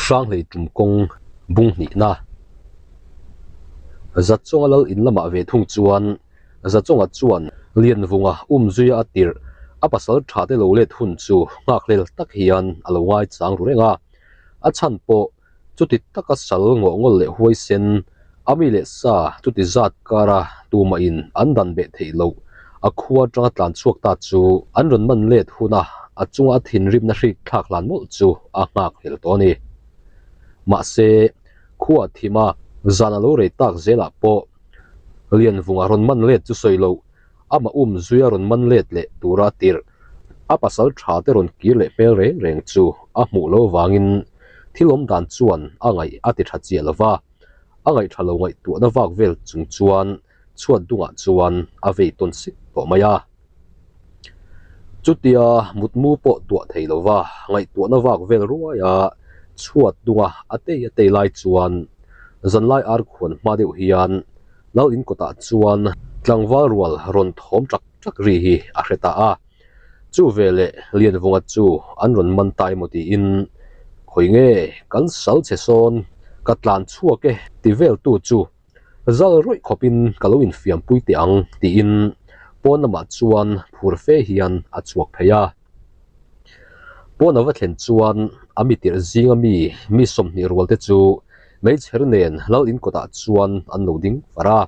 Hranghlei tum kawng bung hnihna. Zachawnga lal in lamah ve thung chuan Zachawnga chuan Lianvunga umzuia a tirh a pasal tha te lo let hun chu nghakhlel tak hian a lo ngaichang ru reng a. A chhan pawh Chuti taka sal ngawh ngawl leh huaisen, a mi leh sa chuti zat kara tumahin an dan beh theih loh a khua atanga tlan chhuak ta chu an rawn man let huna a chunga a thinrimna hrik thlak hlan mawlh chu a nghak hlel tawh a ni. Mahse, khua thima zan a lo rei tak zelah pawh Lianvunga rawn man let chu sawi loh Amah um zuia rawn man let leh tura tirh a pasal tha te rawn kir leh hmel reng reng chu a hmuh lo vangin thil awm dan chuan a ngaih a ti tha chiah lo va, a ngaih tha lo ngaihtuahna vak vel chung chuan chhuat dungah chuan a vei tawn sik tawh mai a. Chutia mutmu pawh tuah thei lo va, ngaihtuahna vak vel ruai a chhuat dunga a tei a tei lai chuan zanlai ar khuan hma deuh hian Lal in kawtah chuan tlangval rual rawn thawm ṭak ṭak ri hi a hre ta a. Chu veleh Lianvunga chu an rawn man ta emaw tiin, Khawi nge kan sal che sawn, ka tlan chhuak e ti vel tu chu zal rawih khawpin ka lo infiampui teh ang tiin pawn lamah chuan phur fe hian a chhuak phei a. Pawn a va thlen chuan a mi tirh zinga mi mi 20 rual te chu meichher nen lal in kawtah chuan an lo ding far a.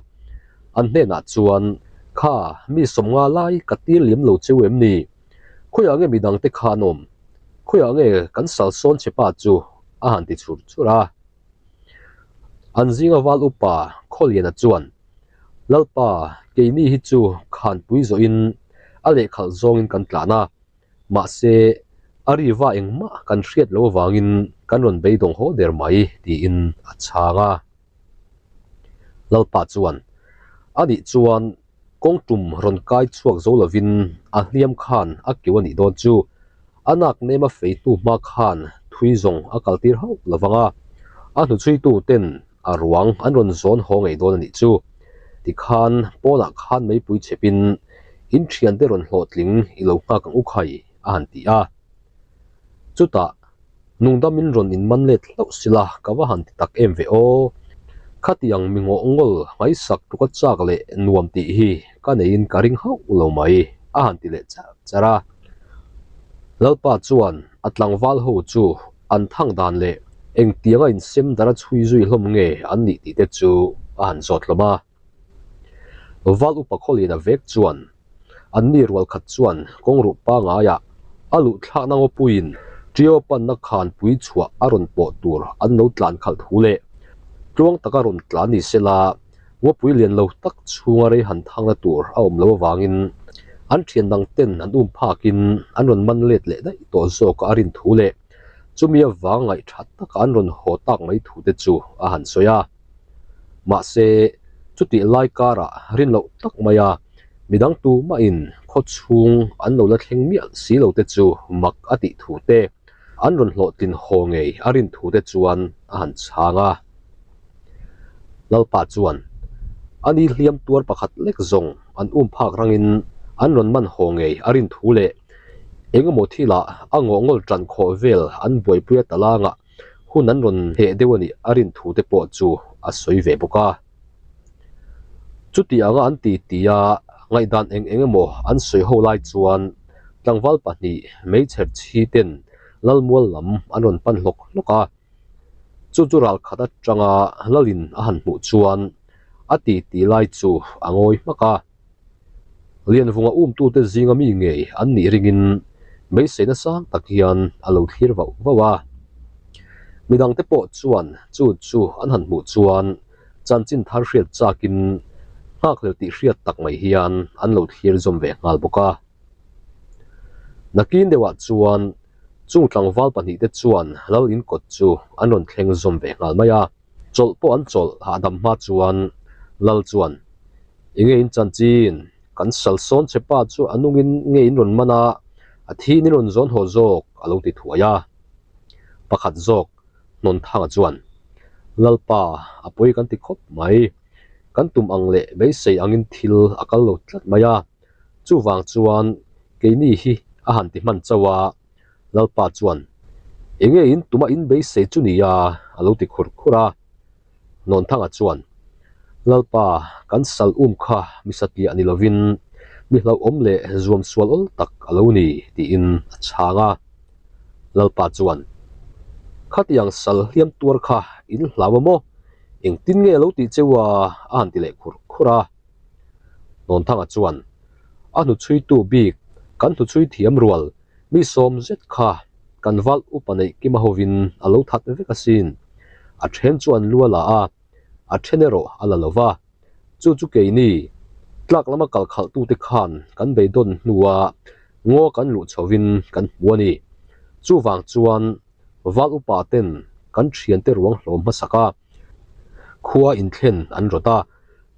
An hnenah chuan, Kha, mi 50 lai ka tir liam lo cheu em ni? Khawiah nge midang te kha an awm? Khawiah nge kan sal sawn che pa chu? a han ti chhur chhur a. An zinga val upa Khawliana chuan, Lalpa, keini hi chu khanpui zawhin a lehkhalh zawngin kan tlan a, mahse, a ri va engmah kan hriat loh avangin kan rawn beidawng haw der mai, tiin a chhang a. Lalpa chuan, Anih chuan Kawng tum rawn kai chhuak zo lovin a hliam khan a keu a nih dawn chu. A nak nem a fei hnu hma khan thui zawng a kal tir hauh lo vang a, a hnuchhuitu ten a ruang an rawn zawn haw ngei dawn a nih chu. Tikhan pawnah khan meipui chhepin in thiante rawn hlawhtling i lo nghak ang u khai a han ti a. Chutah Nungdamin rawn in man let hlauh sila ka va han ti tak em ve aw. Khatiang mi ngawh ngawl ngaisak tluk a chak leh nuam tih hi ka neiin ka ring hauh lo mai a han ti leh char char a. Lalpa chuan a tlangval ho chu an thang dan leh engtianga insem dara chhui zui hlawm nge an nih tih te chu a han zawt hlawm a. Val upa Khawliana vek chuan an mi rual khat chuan kawngruh pangaiah a luh thlakna ngawpuiin Tio panna khan pui chhuah a rawn pawh tur an lo tlan khalh thu leh tluang taka rawn tlan ni sela ngawpui lian lo tak chhunga rei han thangna tur a awm lo avangin an thian dang ten an um phakin an rawn man let leh daih tawh zawk a a rin thu leh chumi avang ngaihtha taka an rawn haw tak mai thu te chu a han sawi a. Mahse, chutih lai karah rin loh tak maia midang tumahin khaw chhung an lo la thleng miah si lo te chu mak a tih thu te, an rawn hlawhtlin haw ngei a rin thu te chuan a han chhang a. Lalpa chuan, A ni hliam tuar pakhat lek zawng an um phak rangin an rawn man haw ngei a rin thu leh engemaw thilah a ngawh ngawl tan khawh vel an buaipui a talangah hun an rawn heh deuh a nih a rin thu te pawh chu a sawi ve bawk a. Chuti anga an ti ti a, ngaihdan eng eng emaw an sawi ho lai chuan tlangval pahnih meichher chhi ten Lalmual lam an rawn pan hlawk hlawk a. Chu chu ral khat atanga Lalin a han hmuh chuan a ti ti lai chu a ngawi hmak a. Lianvunga umtute zinga mi ngei an nih ringin beiseina sang tak hian a lo thlir vauh vauh a. Midangte pawh chuan chu chu an han hmuh chuan chanchin thar hriat chakin nghakhlel tih hriat tak mai hian an lo thlir zawm ve nghal bawk a. Nakin deuhah chuan chung tlangval pahnihte chuan Lal inkawt chu an rawn thleng zawm ve nghal mai a. Chawlh pawh an chawlh hahdam hma chuan Lal chuan, Enge in chanchin? Kan sal sawn che pa chu a nungin nge in rawn man a, a thiin in rawn zawn haw zawk a lo ti thuai a. Pakhat zawk Hnawnthanga chuan, Lalpa, a pawi kan ti khawp mai. Kan tum ang leh beisei angin thil a kal lo tlat mai a. Chuvang chuan keini hi a han ti hman chauh a. Lalpa chuan, Enge in tuma in beisei chu nia a lo ti khur khur a. Nawnthanga chuan, Lalpa, kan sal um kha mi satliah ni lovin mi hlauhawm leh zuam sual awl tak a lo ni, tiin a chhang a. Lalpa chuan, Khatiang sal hliam tuar kha in hlau a maw? Engtin nge a lo tih cheu a? a han ti leh khur khur a. Nawnthanga chuan, A hnuchhuitu bik, kan hnuchhui thiam rual, mi sawm zet kha kan val upa neih kima hovin a lo that vek asin. A then chu an lu a la a, a then erawh a la lo va. Chu chu keini, tlak lama kal khalhtute khan kan beidawn hnua ngaw kan luh chhovin kan hmu a ni. Chuvang chuan val upa ten kan thiante ruang hlawm hmasak a, khua inthlen an rawt a,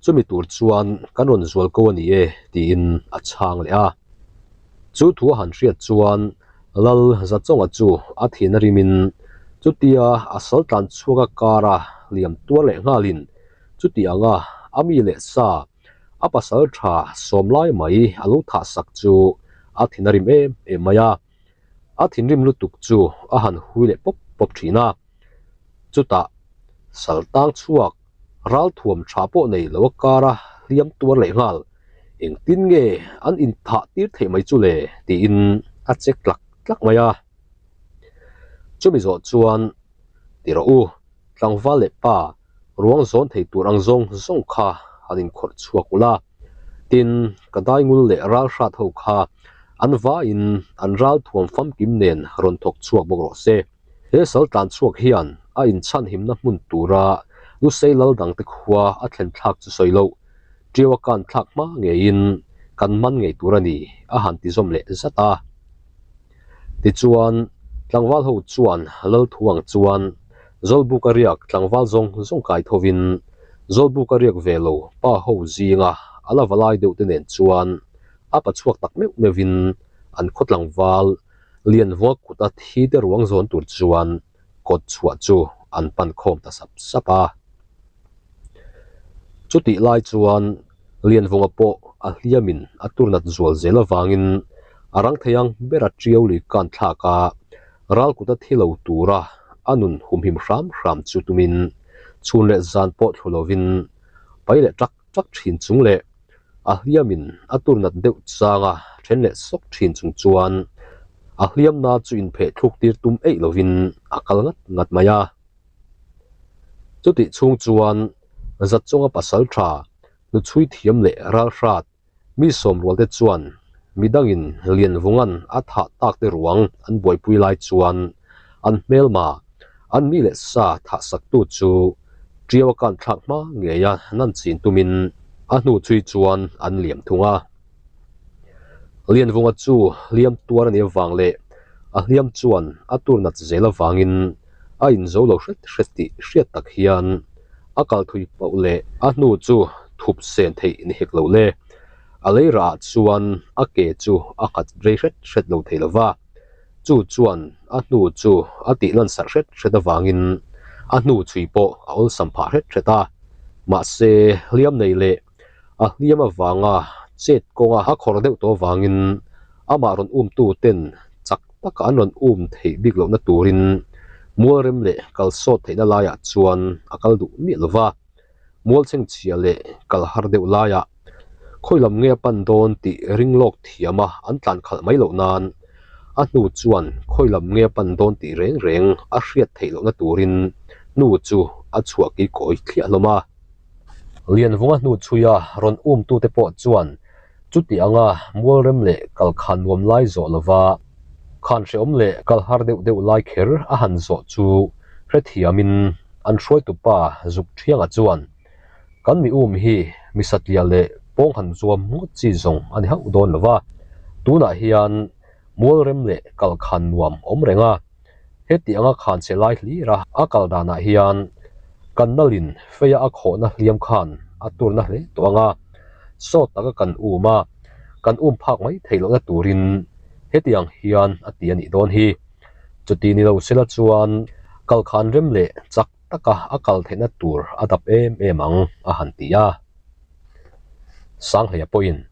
chumi tur chuan kan rawn zual ko a ni e tiin a chhang leh a. Chu thu a han hriat chuan Lal Zachawnga chu a thin a rimin chutia a sal tlan chhuak a kar a liam tuar leh nghalin chuti anga a mi leh sa a pasal tha sawm lai mai a lo thah sak chu a thin a rim em em mai a. A thinrim lutuk chu a han hui leh pawp pawp thin a. Chutah sal tang chhuak ral thuam tha pawh nei lo a kar a hliam tuar leh nghal. Engtin nge an inthah tir theih mai chu le? tiin a che tlak tlak mai a. Chumi zawh chuan ti rawh u, tlangval leh pa ruang zawn thei tur ang zawng zawng kha han inkhawrh chhuak ula. Tin, ka daingul leh ral hrat ho kha an vaiin an ral thuam famkim nen rawn thawk chhuak bawk rawh se. He sal tlan chhuak hian a inchhanhimna hmun tura Lusei lal dangte khua a thlen thlak chu sawi loh, Ṭiau a kan thlak hma ngeiin kan man ngei tur a ni, a han ti zawm leh zat a. Tichuan, tlangval ho chuan lal thu ang chuan Zawlbuk a riak tlangval zawng zawng kai thovin Zawlbuk a riak ve lo pa ho zinga a la valai deuh te nen chuan a pa chhuak tak meuh meuhin an khaw tlangval Lianvua kuta thi te ruang zawn tur chuan kawt chhuah chu an pan khawm ta sap sap a. Chutih lai chuan Lianvunga pawh a hliamin a turnat zual zel avangin a rang thei ang bera ṭiau lui kan thlak a, ral kuta thi lo tura a nun humhim hram hram chu tumin chhun leh zan pawh thlu lovin pai leh ṭak ṭak ṭhin chung leh a hliamin a turnat deuh changa then leh sawk ṭhin chung chuan a hliamna chu inpheh thluk tir tum eih lovin a kal ngat ngat mai a. Chutih chhung chuan Zatchawnga pasal tha, hnuchhui thiam leh ralhrat mi sawmrualte chuan midangin Lianvunga'n a thah takte ruang an buaipui lai chuan an hmelma, an mi leh sa thah saktu chu Ṭiau a kan thlak hma ngeia nan chin tumin a hnu chhui chuan an liam thung a. Lianvunga chu hliam tuar a nih avang leh a hliam chuan a tur nat zel avangin a inzo lo hret hret tih hriat tak hian a kal thui pauh leh a hnu chu thup sen theih ni hek lo le. A lei rah ah chuan a ke chu a nghat rei hret hret lo thei lo va, chu chuan a hnu chu a tih lan sarh hret hret avangin a hnu chhui pawh a awlsam phah hret hret a. Mahse, hliam nei leh A hliam avanga chet kawnga a khawr deuh tawh avangin amah rawn umtu ten chak taka an rawn um theih bik lohna turin mualrem leh kal sawt theihna laiah chuan a kal duh miah lova. Mualchhengchhia leh kal har deuh laiah khawi lam nge a pan dawn tih ring lawk thiama an tlan khalh mai loh nan a hnu chuan khawi lam nge a pan dawn tih reng reng a hriat theih lohna turin nu chu a chhuah kei kawi thliah hlawm a. Lianvunga hnu chhuia rawn umtute pawh chuan chuti anga mualrem leh kalkhan nuam lai zawh lova khan hrehawm leh kal har deuh deuh lai kher a han zawh chu hrethiamin an hruaitupa zuk thianga chuan kan mi um hi mi satliah leh pawng han zuam ngawt chi zawng a ni hauh dawn lova tunah hian mualrem leh kalkhan nuam awm reng a. Heti anga khan che lai hlir a, a kal danah hian kan nalin feia a khawhna hliam khan a turna hle tawh ang a, sawt taka kan um a, kan um phak mai theih lohna turin heti ang hian a ti a nih dawn hi. Chuti ni lo sela chuan kal khan rem leh chak taka a kal theihna tur a dap em em ang a han ti a. Sanghleia pawhin,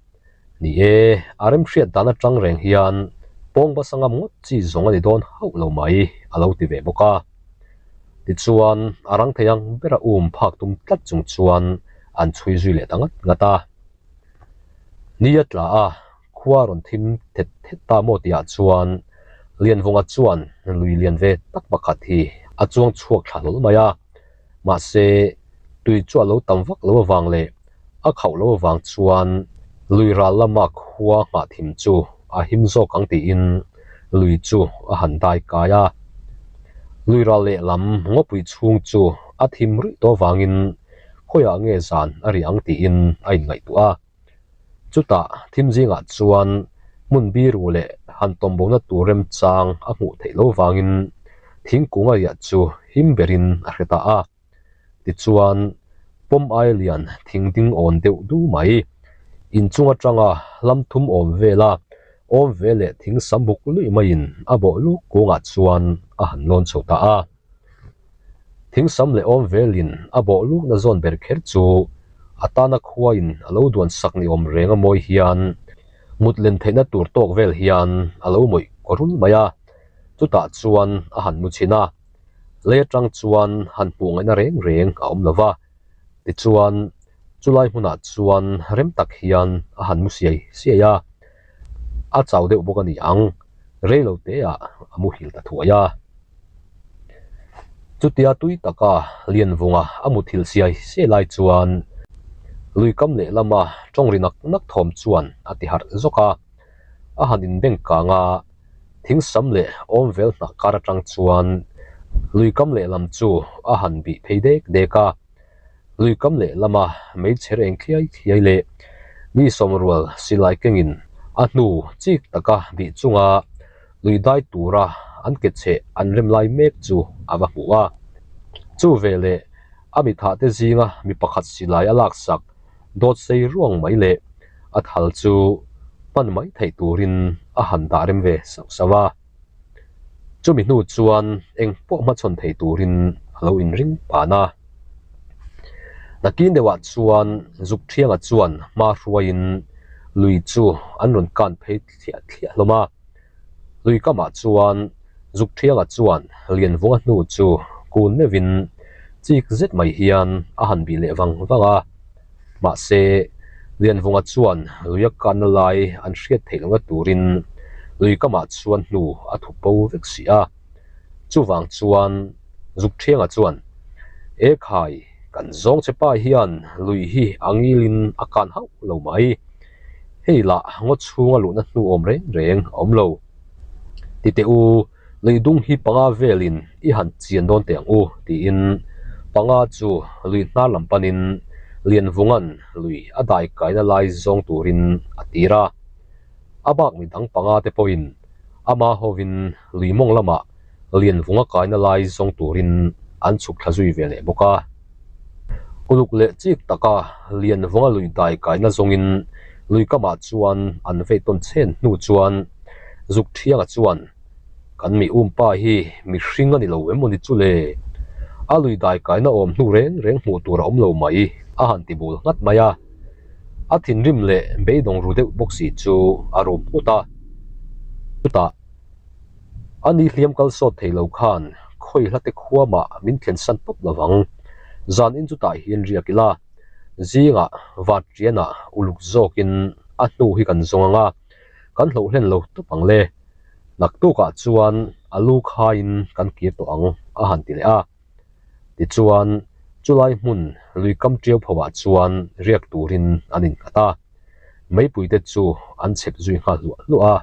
Ni e, a remhriat dan atang reng hian. Pawng basa ngam ngawt chi zawng a ni dawn hauh lo mai, a lo ti ve bawk a. Tichuan, a rang thei ang bera um phak tum tlat chung chuan an chhui zui leh ta ngat ngat a. Ni a tla a, khua rawn thim thet thet ta maw tihah chuan Lianvunga chuan lui lian ve tak pakhat hi a chuang chhuak thla hlawl mai a. Mahse, tui chu a lo tam vak lo avang leh a khauh lo avang chuan lui ral lama khua nghah thim chu a him zawk ang tiin lui chu a han dai kai a. Lui ral lehlam ngawpui chhung chu a thim ruih tawh avangin khawiah nge zan a ri ang tiin a inngaihtuah a. Chutah thim zingah chuan hmun biru leh han tawmbona tur remchang a hmuh theih lo vangin thingkung a riah chu him berin a hre ta a. Tichuan, pawm ai lian thing ding awn deuh du mai. Inchung atanga hlam thum awm vela awm ve leh thing sam buk luih maiin a bawh luk kungah chuan a han lawn chho ta a. Thing sam leh awm velin a bawh lukna zawn ber kher chu a tana khuain a lo duan sak ni awm reng a mawi hian mut len theihna tur tawk vel hian a lo mawih kawrul mai a, chutah chuan a han mu chhin a, lei atang chuan han hmuh ngaihna reng reng a awm lo va, tichuan chulai hmunah chuan rem tak hian a han mu siai siai a, a chau deuh bawk a ni ang, rei lo te ah a muhil ta thuai a. Chutia tui taka Lianvunga a muthilh siai siai lai chuan lui kam lehlama tawng ri nak nak thawm chuan a ti harh zawk a, a han inbeng kang a, thing sam leh awm vel hnah kar atang chuan lui kam lehlam chu a han bih phei dek dek a. Lui kam lehlama meichher eng thliai thliai leh mi sawmrual silai kengin a hnu chik taka bih chunga lui dai tura an ke cheh an rem lai mek chu a va hmu a. Chu veleh a mithah te zinga mi pakhat silai a laksak dawt sei ruang mai leh a thal chu hman mai theih turin a han dah rem ve sauh sauh a. Chumi hnu chuan eng pawh hmachhawn thei turin a lo inring pan a. Nakin deuhah chuan Zukthianga chuan hma hruaiin lui chu an rawn kan phei thliah thliah hlawm a. Lui kamah chuan Zukthianga chuan Lianvunga hnu chu kun meuhin chik zet mai hian a han bih leh vang vang a. Mahse, Lianvunga chuan lui a kanna lai an hriat theih lohna turin lui kamah chuan hnu a thup bo vek si a. Chuvang chuan Zukthianga chuan, E khai, kan zawng che pa hian lui hi a ngilin a kan hauh lo mai. Hei lah ngaw chhunga luhna hnu awm reng reng a awm lo. Ti teh u, Lui dung hi panga velin i han chian dawn teh ang u, tiin panga chu lui hnar lam panin Lianvunga'n lui a dai kaina lai zawng turin a tir a. A bak mi dang panga te pawhin ama hovin lui mawng lamah Lianvunga kaina lai zawng turin an chhuk thla zui ve leh bawk a. Uluk leh chik taka Lianvunga lui dai kaina zawngin lui kamah chuan an vei tawn chen hnu chuan Zukthianga chuan, Kan mi umpa hi mihring a ni lo em ni chu le? A lui dai kaina awm hnu reng reng hmuh tur a awm lo mai, a han ti bul nghat mai a. A thinrim leh beidawng ru deuh bawk si chu a rum nghut a. Chutah, A ni hliam kal sawt thei lo khan khawi hla te khua mah min thlen san tawp lo vang. Zan in chutah hian riak ila, zingah vat rianah uluk zawkin a hnu hi kan zawng ang a, kan hloh hlen lo tawp ang le. Naktukah chuan a lu khaiin kan kir tawh ang a han ti leh a. Tichuan, chulai hmun lui kam ṭiau phoah chuan riak turin an innghat a. Meipuite chu an chhep zui nghal hluah hluah a.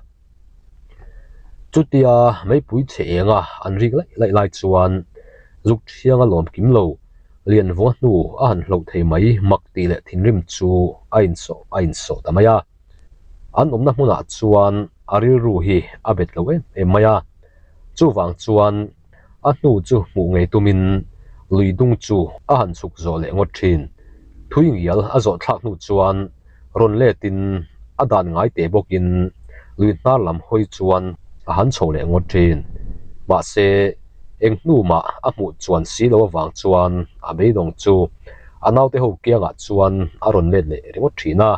Chutia meipui chhe enga an rik laih laih lai chuan zuk ṭhianga lawm kim lo Lianvunga hnu a han hloh thei mai mak tih leh thinrim chu a insawh a insawh ta mai a. An awmna hmunah chuan a rilru hi a bet lo em em mai a, chuvang chuan a hnu chu hmuh ngei tumin lui dung chu a han chhuk zawh leh ngawt thin. Thui ngial a zawh thlak hnu chuan rawn letin a dan ngai teh bawkin lui hnar lam hawi chuan a han chho leh ngawt thin. Mahse, eng hnu mah a hmuh chuan si lo avang chuan a beidawng chu a naute ho kiangah chuan a rawn let leh ringawt thin a.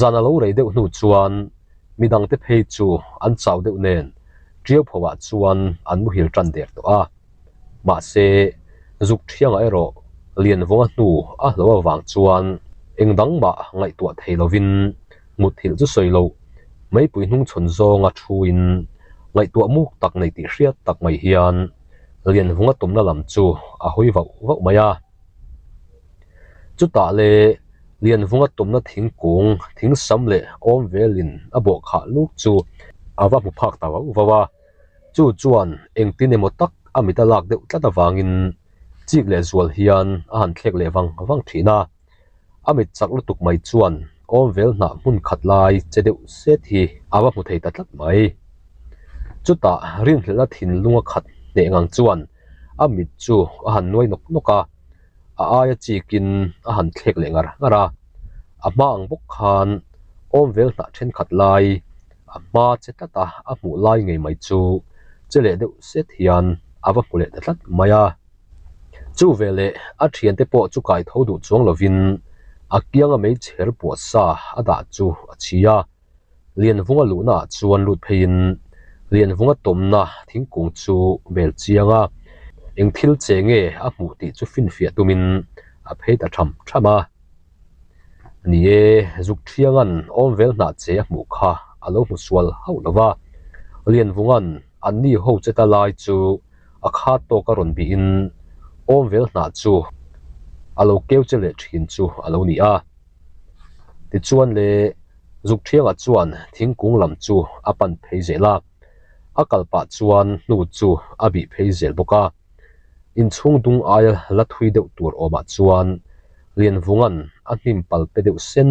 Zan a lo rei deuh hnu chuan Midangte phei chu an chau deuh nen Ṭiau phoah chuan an muhil ṭan der tawh a. Mahse, zuk ṭhiangah erawh Lianvawnga hnu a hlo avang chuan eng dang mah ngaihtuah thei lovin mutthilh chu sawi loh meipui hnungchhawn zawnga thuin ngaihtuah muk tak nei tih hriat tak mai hian Lianvunga tumna lam chu a hawi vauh vauh mai a. Chutah le Lianvunga tumna thingkung thingsam leh awm velin a bawh khah luk chu a va hmu phak ta vauh vauh a. Chu chuan engtin emaw tak a mit a lak deuh tlat avangin chik leh zual hian a han thlek leh vang vang thin a. A mit chak lutuk mai chuan awm vel hnah hmun khat lai che deuh set hi a va hmu thei ta tlat mai. Chutah rinhlelhna thinlung a khat hneh ngang chuan a mit chu a han nuai nawk nawk a, a aia chikin a han thlek leh ngar ngar a. A hma ang bawk khan awm vel hnah thenkhat lai a hma che tlat a, a hmuh lai ngei mai chu che leh deuh set hian a va hmu leh ta tlat mai a. Chu veleh a thiante pawh chu kai tho duh chuang lovin a kianga meichher puah sa a dah chu a chhi a. Lianvunga luhnaah chuan lut pheiin Lianvunga tawmna thingkung chu bel chiang a, eng thil che nge a hmuh tih chu finfiah tumin a phei ta tham tham a. Ni e, zuk thianga'n awm vel hnah che a hmuh kha a lo hmu sual hauh lo va, Lianvunga'n anni ho che ta lai chu a khat tawk a rawn bihin awm vel hnah chu a lo keu che leh thin chu a lo ni a. Tichuan le zuk thiangah chuan thingkung lam chu a pan phei zel a, a kal pah chuan hnu chu a bih phei zel bawk a. Inchhung dung aia la thui deuh tur awmah chuan Lianvunga'n a hnim pal pe deuh sen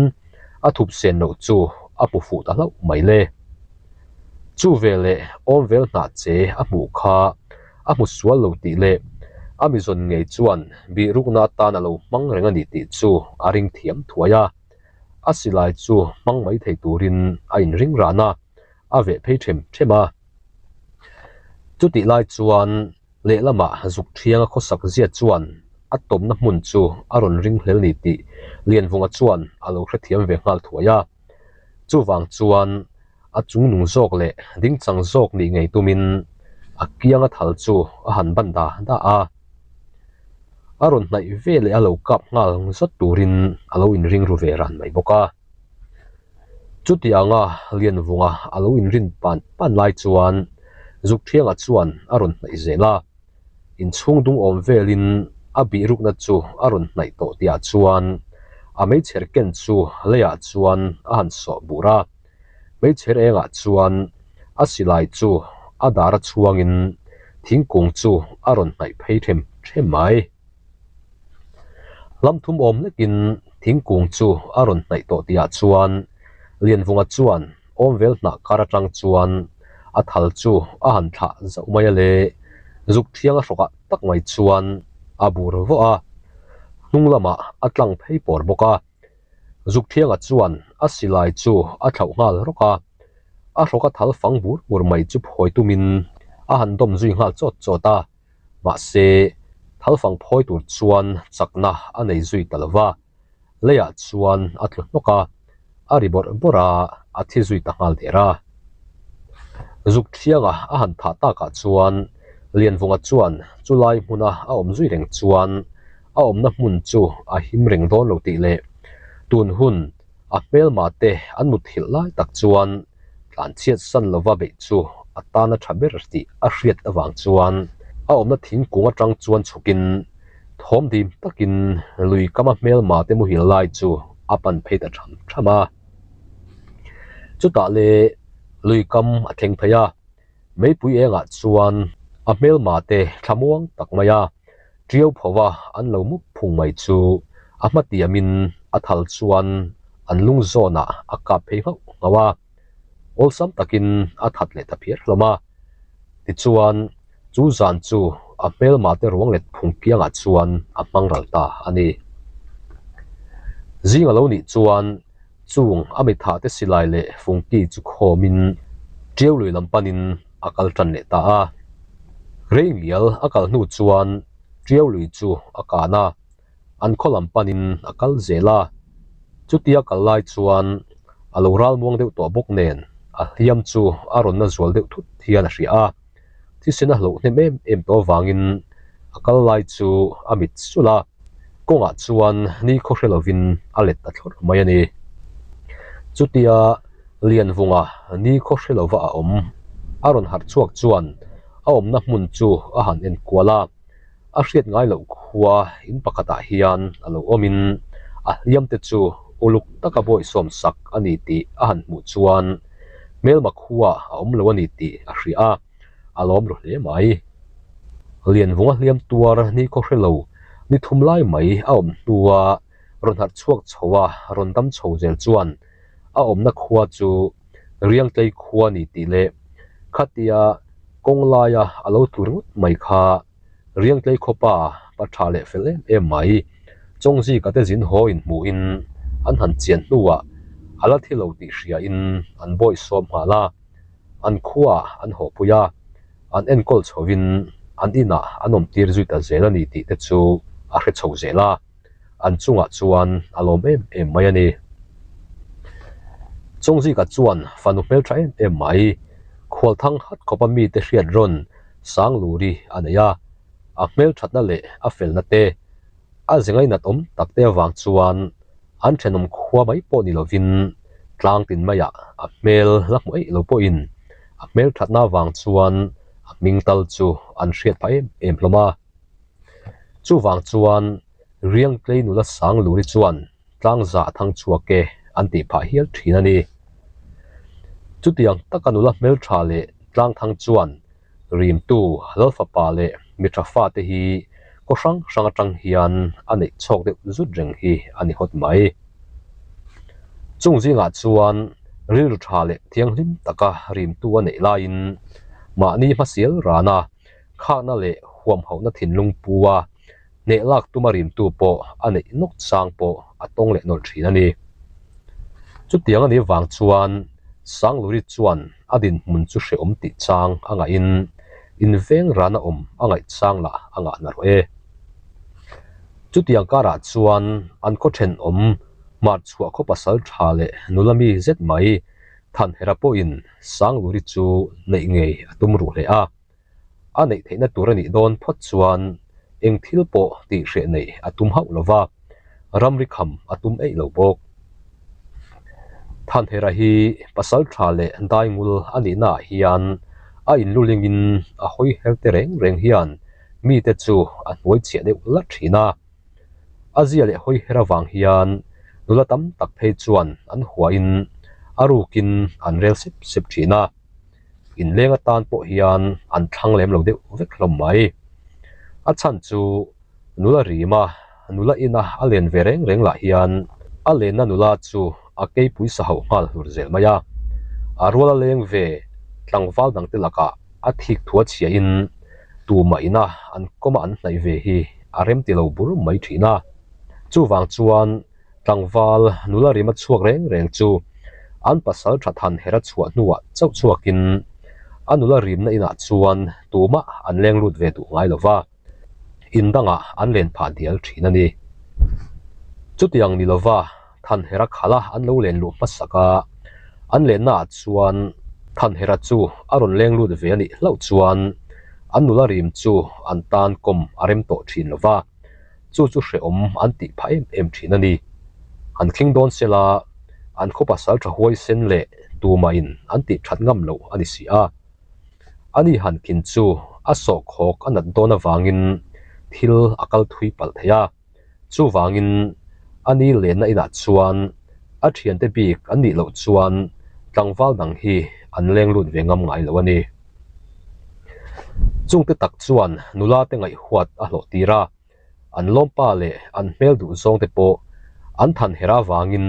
a thup sen loh chu a hmu fuh ta hlauh mai le. Chu veleh awm vel hnah che a hmuh kha a hmu sual lo tih leh a mizawn ngei chuan bihrukna atan a lo hmang reng a ni tih chu a ring thiam thuai a. A silai chu hmang mai thei turin a inring ran a, a veh phei them them a. Chutih lai chuan lehlamah zuk thianga khawsak zia chuan a tawpna hmun chu a rawn ring hlel ni tih Lianvunga chuan a lo hrethiam ve nghal thuai a. Chuvang chuan a chungnung zawk leh dingchang zawk nih ngei tumin a kianga thal chu a han ban da da a. A rawn hnaih ve leh a lo kap nghal zawt turin a lo inring ru ve ran mai bawk a. Chutianga Lianvunga a lo inrin pan pan lai chuan Zukthianga chuan a rawn hnaih zel a, inchhung dung awm velin a bihrukna chu a rawn hnaih tawh tihah chuan a meichher ken chu leiah chuan a han sawh bur a, meichher engah chuan a silai chu a dar a chhuangin thingkung chu a rawn hnaih phei them them mai. Lam thum awm hlekin thingkung chu a rawn hnaih tawh tihah chuan Lianvunga chuan awmvel hnah kar atang chuan a thal chu a han thlah zauh mai a le. Zuk thianga hrawkah tak mai chuan a bur vawh a, hnung lamah a tlang phei pawr bawk a. Zuk thianga chuan a silai chu a thlauh nghal rawk a, a hrawka thal fang bur bur mai chu phawi tumin a han dawm zui nghal chawt chawt a. Mahse, thalfang phawi tur chuan chakna a nei zui ta lo va, leiah chuan a tlu hnawk a, a ri bawrh bawrh a, a thi zui ta nghal der a. Zuk thianga a han thah takah chuan Lianvunga chuan chulai hmuna a awm zui reng chuan a awmna hmun chu a him reng dawn lo tih leh tun hun a hmelma te an muthilh lai tak chuan tlan chhiat san lova beih chu a tan a tha ber tih a hriat avang chuan a awmna thingkung atang chuan chhukin thawm dim takin lui kama hmelma te muhil lai chu a pan phei ta tham tham a. Chutah le lui kam a thleng phei a, meipui engah chuan a hmelma te thlamuang tak mai a. Ṭiau phova an lo mup phung mai chu a hmatiamin a thal chuan an lung zawnah a kap phei nghauh nghauh a, awlsam takin a that leh ta phiar hlawm a. Tichuan, chu zan chu a hmelma te ruang let phung kiangah chuan a hmang ral ta a ni. Zing a lo nih chuan chung a mithah te silai leh fungki chu khawmin ṭiau lui lam panin a kal ṭan leh ta a. Reingial a kal hnu chuan ṭiau lui chu a kan a, an khaw lam panin a kal zel a. Chutia kal lai chuan a lo ral muang deuh tawh bawk nen A hliam chu a rawn na zual deuh thut hian a hria a, thisen a hloh hnem em em tawh avangin a kal lai chu a mit sulh a, kawngah chuan ni khaw hre lovin a let ta thlawrh mai a ni. Chutia Lianvunga ni khaw hre lova a awm a rawn harh chhuak chuan a awmna hmun chu a han en kual a. A hriat ngai loh khua in pakhatah hian a lo awmin a hliam te chu uluk taka bawihsawm sak a ni tih a han hmuh chuan hmelma khua a awm lo a ni tih a hria a, a lawm ru hle mai. Lianvunga hliam tuar ni khaw hre lo ni thum lai mai a awm hnua rawn harh chhuak chho a rawn dam chho zel chuan a awmna khua chu Riangtlei khua ni tih leh khatia kawng laia a lo tlu ringawt mai kha Riangtlei khawpa pa tha leh fel em em mai. Chawngzika te zin haw inhmuhin an han chian hnuah a la thi lo tih hriain an bawihsawm nghal a, an khuaah an hawhpui a, an enkawl chhovin an inah an awmtir zui ta zel a ni tih te chu a hre chho zel a. an chungah chuan a lawm em em mai a ni. Chawngzika chuan fanu hmeltha em em mai, khualthang hat khawpa mite hriat rawn Sangluri a nei a, a hmelthatna leh a felna te, a ze ngainat awm tak te avang chuan an thenawm khua mai pawh ni lovin tlang tin maiah a hmel la hmu eih lo pawhin a hmelthatna avang chuan a hming tal chu an hriat phah em em hlawm a. Chuvang chuan Riangtlei nula Sangluri chuan tlangzah thang chhuak e an tih phah hial thin a ni. Chutiang taka nula hmeltha leh tlangthang chuan rimtu Lalfapa leh mi tha fate hi kaw hrang hrang atang hian a neih chhawk deuh zut reng hi a ni hawt mai. Chung zingah chuan rilru tha leh thianghlim taka rimtu a neih laiin mahni hmasial rana Khakna leh huamhauhna thinlung pu a, hneh lak tuma rimtu pawh a neih nawk chang pawh a tawng leh nawlh thin a ni. Chutiang a nih vang chuan Sangluri chuan a dinhmun chu hrehawm tih chang a ngahin inveng rana awm a ngaih chang lah a ngah na rawh e. Chutiang karah chuan an khaw thenawm hmarchhuah khaw pasal tha leh nula mi zet mai Thanhera pawhin Sangluri chu neih ngei a tum ruh hle a. A neih theihna tur a nih dawn phawt chuan eng thil pawh tih hreh neih a tum hauh lo va, ramri kham a tum eih lo bawk. Thanhera hi pasal tha leh daingul a nihnaah hian a inlulingin a hawi her te reng reng hian mite chu a hnuai chhiah deuh lat thin a. A zia leh hawi her avang hian nula tam tak phei chuan an huahin a rukin an rel sep sep thin a. Inleng atan pawh hian an thlang lem lo deuh vek hlawm mai. A chhan chu nula rima nula ina a len ve reng reng lah hian a lenna nula chu a keipui sa hauh nghal hlur zel mai a. A rual a leng ve tlangval dangte lakah a thik thu a chhiahin tumah ina an kawma an hnaih ve hi a rem ti lo bur mai thin a. Chuvang chuan Tlangval nula rima chhuak reng reng chu an pasal tha than her a chhuah hnuah chauh chhuakin a nula rimna inah chuan tumah an leng lut ve duh ngai lo va, in dangah an len phah dial thin a ni. Chutiang ni lova Thanhera khala an lo len luh hmasak a, an lennaah chuan Thanhera chu a rawn leng lut ve a nih hlauh chuan an nula rim chu an tan kawm a rem tawh thin lo va. Chu chu hrehawm an tih phah em em thin a ni. An khing dawn sela, an khaw pasal tha huaisen leh tumahin an tih that ngam loh a ni si a. Ani han khin chu a sawhkhawk a nat dawn avangin thil a kal thui palh thei a. Chuvangin ani lenna inah chuan a thiante bik an nih loh chuan tlangval dang hi an leng lut ve ngam ngai lo a ni. Chungte tak chuan nula te ngaihhuat a hlawh tir a, an lawmpa leh an hmel duh zawng te pawh an than her avangin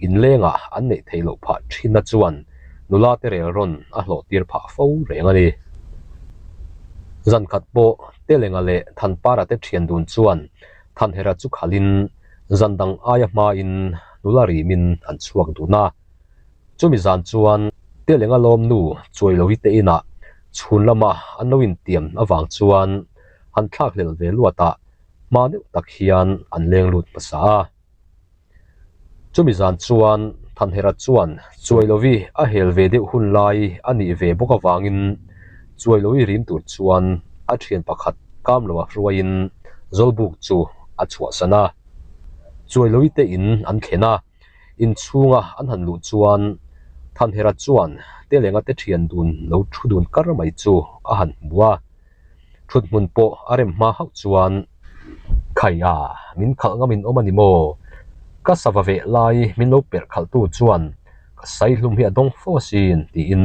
inlengah an neih theih loh phah thinna chuan nula te rel rawn a hlawh tir phah fo reng a ni. Zan khat pawh Telenga leh Thanpara te thian dun chuan Thanhera chu khalhin zan dang aia hmain nula rimin an chhuak dun a. Chumi zan chuan Telenga lawmnu Chuailovi te inah chhun lama an lo intiam avang chuan han thlak hlelh ve luatah hma deuh tak hian an leng lut hmasa a. Chumi zan chuan Thanhera chuan Chuailovi a hel ve deuh hun lai a nih ve bawk avangin Chuailovi rim tur chuan a thian pakhat Kamloa hruaiin Zawlbuk chu a chhuahsan a. Chuailovi te in an thlen a, inchhunga an han luh chuan Thanhera chuan Telenga te thian dun lo thu dun kar mai chu a han hmu a. Thut hmun pawh a rem hma hauh chuan, Khaia, min khalh ngam in awm a ni maw? Ka sava veh lai min lo perh khalhtu chuan ka saihlum hi a dawng fo asin, tiin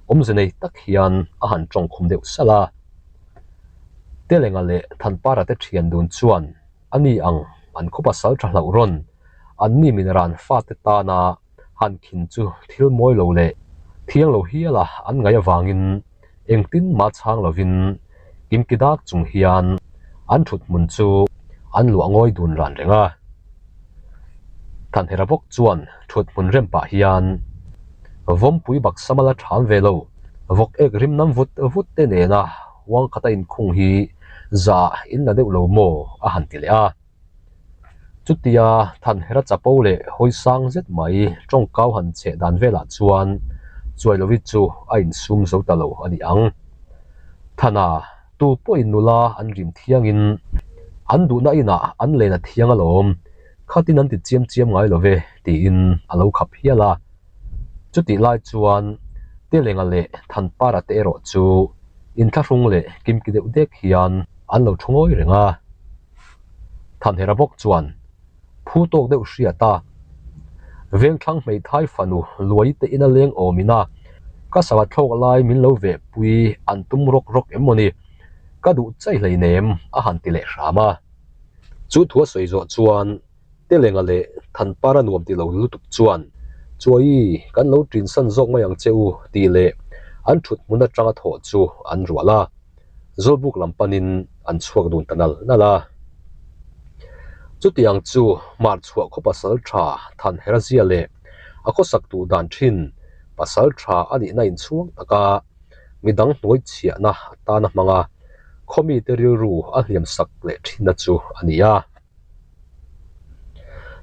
awmze nei tak hian a han tawngkhum deuh salh a. Telenga leh Thanpara te thian dun chuan a ni ang an khaw pasal tha hlauh rawn, anni min ran fate tana han khin chu thil mawi lo leh thiang lo hial a an ngaih avangin engtin mah chhang lovin kimki dak chung hian an thut hmun chu an luah ngawi dun ran reng a. Thanhera bawk chuan thut hmun rem pah hian Vawmpui baksam a la tham ve lo, vawk ek rim nam vut vut te nena huang khata inkhung hi za in la deuh lo maw a han ti leh a. Chutia Thanhera chapo leh hawi sang zet mai tawngkau han cheh dan velah chuan Chuailovi chu a insum zo ta lo a ni ang. Thana, tu pawhin nula an rim thiangin an duhna inah an len a thiang alawm, khatin an ti chiam chiam ngai lo ve tiin a lo khap hial a. Chutih lai chuan Telenga leh Thanpara te erawh chu inthlahrung leh kimki deuh dek hian an lo thu ngawi reng a. Thanhera bawk chuan phu tawk deuh hriat a, Vengthlang hmeithai fanu luai te ina leng awmin a, ka sava thlawk lai min lo veh pui an tum rawk rawk em maw ni? Ka duh chai hleinem a han ti leh hram a. Chu thu a sawi zawh chuan Telenga leh Thanpara nuam ti lo lutuk chuan, Chuaii, kan lo ṭinsan zawk mai ang che u tih leh an ṭhut hmun aṭanga thawh chu an rual a. Zawlbuk lam panin an chhuak dun ta nal nal a. Chutiang chu hmar chhuah khaw pasal tha Thanhera zia leh a khawsak duh dan thin pasal tha a nihna inchhuang taka midang hnuai chhiahna atana hmanga khaw mite rilru a hliam sak leh thinna chu a ni a.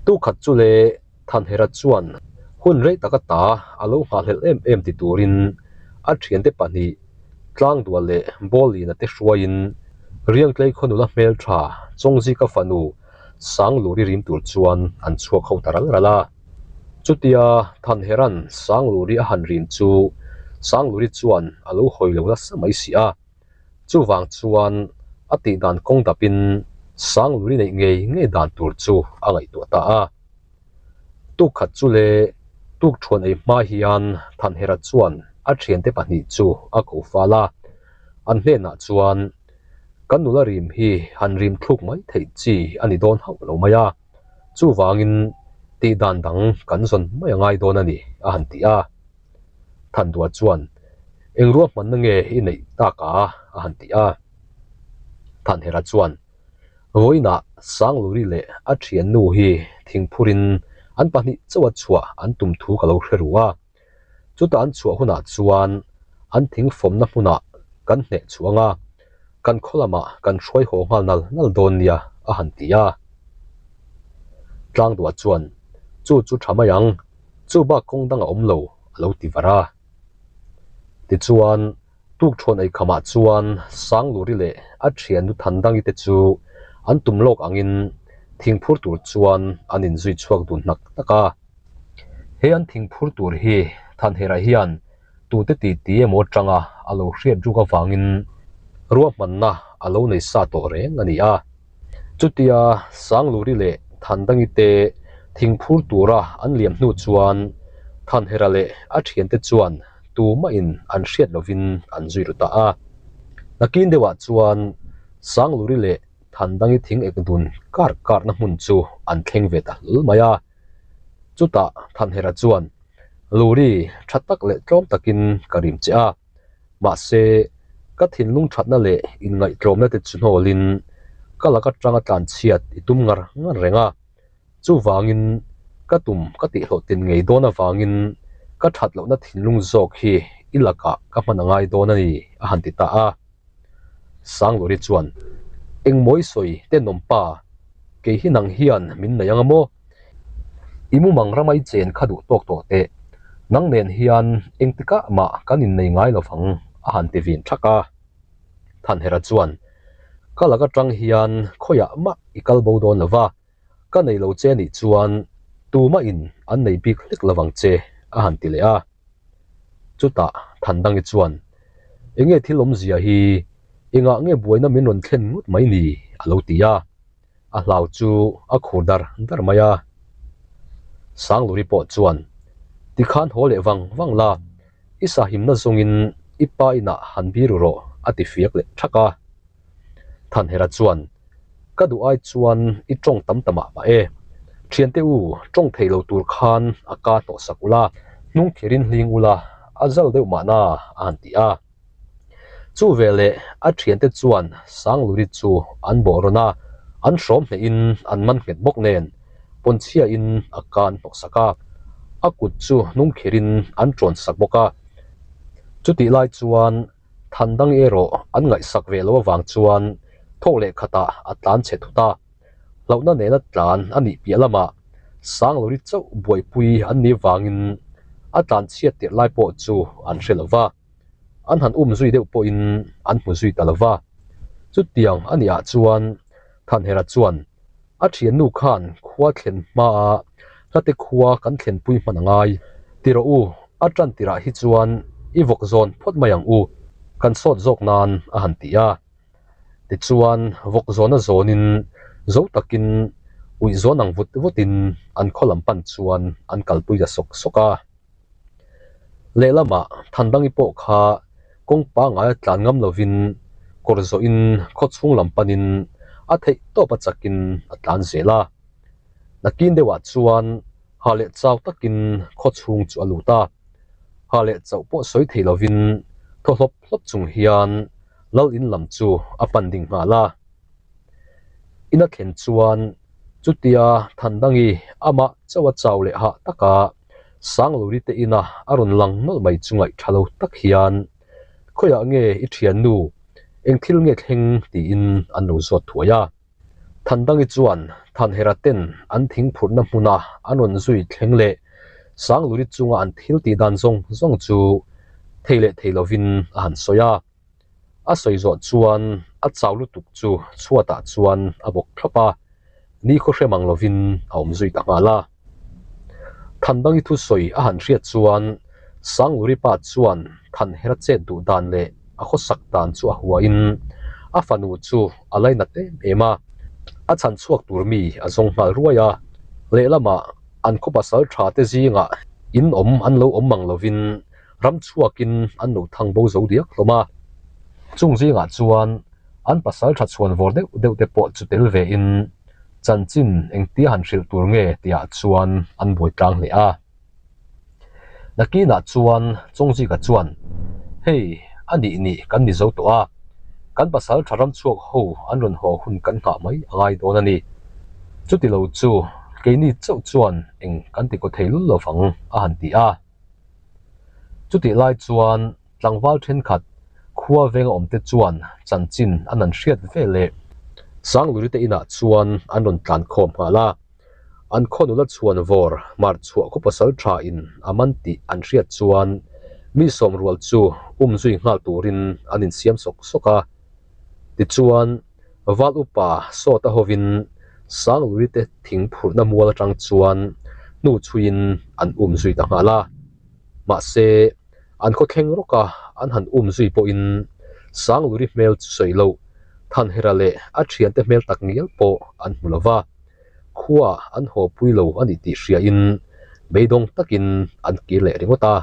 Tukhat chu leh Thanhera chuan hun rei taka ta a lo nghahhlelh em em ti turin a thiante pahnih Tlangdual leh Bawlina te hruaiin Riangtlei khaw nula hmeltha Chawngzika fanu Sangluri rim tur chuan an chhuak ho ta ral ral a. Chutia Thanhera'n Sangluri a han rim chu Sangluri chuan a lo hawi lo nasa mai si a. Chuvang chuan a tih dan kawng dapin Sangluri neih ngei ngei dan tur chu a ngaihtuah ta a. Tukkhat chu le tukthuan ei hma hian Thanhera chuan a thiante pahnih chu a ko fal a, an hnenah chuan, Kan nula rim hi han rim thluk mai theih chi a ni dawn hauh lo mai a, chuvangin tih dan dang kan zawn mai a ngai dawn a ni, a han ti a. Thandua chuan, Eng ruahmanna nge i neih tak a? a han ti a. Thanhera chuan, Vawiinah Sangluri leh a thiannu hi thingphurin an pahnih chauha chhuah an tum thu ka lo hre ru a. Chutah an chhuah hunah chuan an thingfawmna hmunah kan hneh chhuang a, kan khaw lamah kan hruai haw nghal nal nal dawn nia a han ti a. Tlangduah chuan, Chu chu tha mai ang, chu bak kawng dang a awm lo a lo ti var a. Tichuan, Tukthuan eikhamah chuan Sangluri leh a thiannu Thandangi te chu an tum lawk angin thingphur tur chuan an inzui chhuak dun hnak hnak a. He an thingphur tur hi Thanhera hian tute ti ti emaw atanga a lo hriat ruk avangin ruahmanna a lo nei sa tawh reng a ni a. Chutia Sangluri leh Thandangi te thingphur tura an liam hnu chuan Thanhera leh a thiante chuan tumahin an hriat lovin an zui ru ta a. Nakin deuhah chuan Sangluri leh Thandangi thing ek dun kar karna hmun chu an thleng ve ta hlul mai a. Chutah Thanhera chuan, Luri, tha tak leh tlawm takin ka rim che a. Mahse, ka thinlung thatna leh inngaihtlawmna te chu hnawlin ka lak atanga tlanchhiat i tum ngar ngar reng a. Chuvangin, ka tum ka tihhlawhtin ngei dawn avangin ka that lohna thinlung zawk hi i lakah ka hman a ngai dawn a ni, a han ti ta a. Sangluri chuan, Engmawi sawi tenawm pa, kei hi nang hian min nei ang a maw? I mumang rama i chen kha duh tawk tawh teh. Nang nen hian engtikah mah kan innei ngai lo vang, a han ti vin thak a. Thanhera chuan, Ka lak atang hian khawiah mah i kal bo dawn lo va, ka nei lo che nih chuan tumah in an nei bik hlek lo vang che, a han ti leh a. Chutah Thandangi chuan, Enge thil awmzia hi, engah nge buaina min rawn thlen ngawt mai ni? a lo ti a. A hlau chu a khur dar dar mai a. Sangluri pawh chuan, Tikhan haw leh vang vang la, i sahimna zawngin i pa inah han biru rawh a ti fiak leh thak a. Thanhera chuan, Ka duh ai chuan i tawng tam ta mah mah e. Thiante u, tawng thei lo tur khan a ka hnawh sak ula, hnung khirin hling ula, a zal deuh mahna a han ti a. Chu veleh a thiante chuan Sangluri chu an bawh rawn a, an hrawm hnehin an man nghet bawk nen pawnchhiain a ka an hnawh sak a, a kut chu hnung khirin an tawn sak bawk a. Chutih lai chuan Thandang erawh an ngaihsak ve lo avang chuan thawk leh khatah a tlan chhe thut a, hlauhna nena tlan a nih piah lamah Sangluri chauh buaipui an nih vangin a tlan chhiat tirh lai pawh chu an hre lo va. An han um zui deuh pawhin an hmu zui ta lo va. Chutiang a nih ah chuan Thanhera chuan a thiannu khan khua thlen hmaa hlate khua kan thlenpui hman a ngai. Ti rawh u, a tan tirah hi chuan i vawk zawn phawt mai ang u, kan sawt zawk nan a han ti a. Tichuan vawk zawna zawnin zo takin uih zawn ang vut vutin an khaw lam pan chuan an kalpui ta sawk sawk a. Lehlamah Thandangi pawh kha kawng pangngai a tlan ngam lovin kawr zawhin khaw chhung lam panin a theih tawp a chakin a tlan zel a. Nakin deuhah chuan ha leh chau takin khaw chhung chu a lut a. Ha leh chauh pawh sawi thei lovin thaw hlawp hlawp chung hian lal in lam chu a pan ding nghal a. In a thlen chuan chutia Thandangi amah chauh a chau leh hah taka Sangluri te ina a rawn lang nawlh mai chu ngaih tha lo tak hian, Khawiah nge i thiannu, eng thil nge thleng? tiin an lo zawt thuai a. Thandangi chuan Thanhera ten an thing phurhna hmuna an rawn zui thleng leh Sangluri chunga an thil tih dan zawng zawng chu thei leh thei lovin a han sawi a. A sawi zawh chuan a chau lutuk chu chhuatah chuan a bawk thlawp a, nikhaw hre mang lovin a awm zui ta nghal a. Thandangi thusawi a han hriat chuan Sangluri pa chuan Thanhera chet duh dan leh a khawsak dan chu a huain a fanu chu a lainat em em a, a chhan chhuak tur mi a zawng nghal ruai a, lehlamah an khaw pasal tha te zingah in awm an lo awm mang lovin ram chhuakin an lo thang bo zo diak hlawm a. Chung zingah chuan an pasal tha chhuan vawr deuh deuh te pawh chu tel vein chanchin engtia han hrilh tur nge tihah chuan an buai tlang hle a. Nakinah chuan Chawngzika chuan, Hei, a nih nih kan ni zo tawh a, kan pasal tha ram chhuak ho an rawn haw hun kan nghah mai a ngai dawn a ni. Chuti lo chu keini chauh chuan eng kan ti kaw thei lul lo vang, a han ti a. Chutih lai chuan tlangval thenkhat khua venga awmte chuan chanchin an han hriat ve leh Sangluri te inah chuan an rawn tlan khawm nghal a. An khaw nula chhuan vawr mar chhuah khaw pasal tha in a man tih an hriat chuan mi sawm rual chu um zui nghal turin an insiam sawk sawk a. Tichuan Val upa Sawta hovin Sangluri te thing phurhna mual atang chuan hnu chhuiin an um zui ta nghal a. Mahse, an khawthleng rawka an han um zui pawhin Sangluri hmel chu sawi loh, Thanhera leh a thiante hmel tak ngial pawh an hmu lo va, khua an haw pui lo a nih tih hriain beidawng takin an kir leh ringawt a.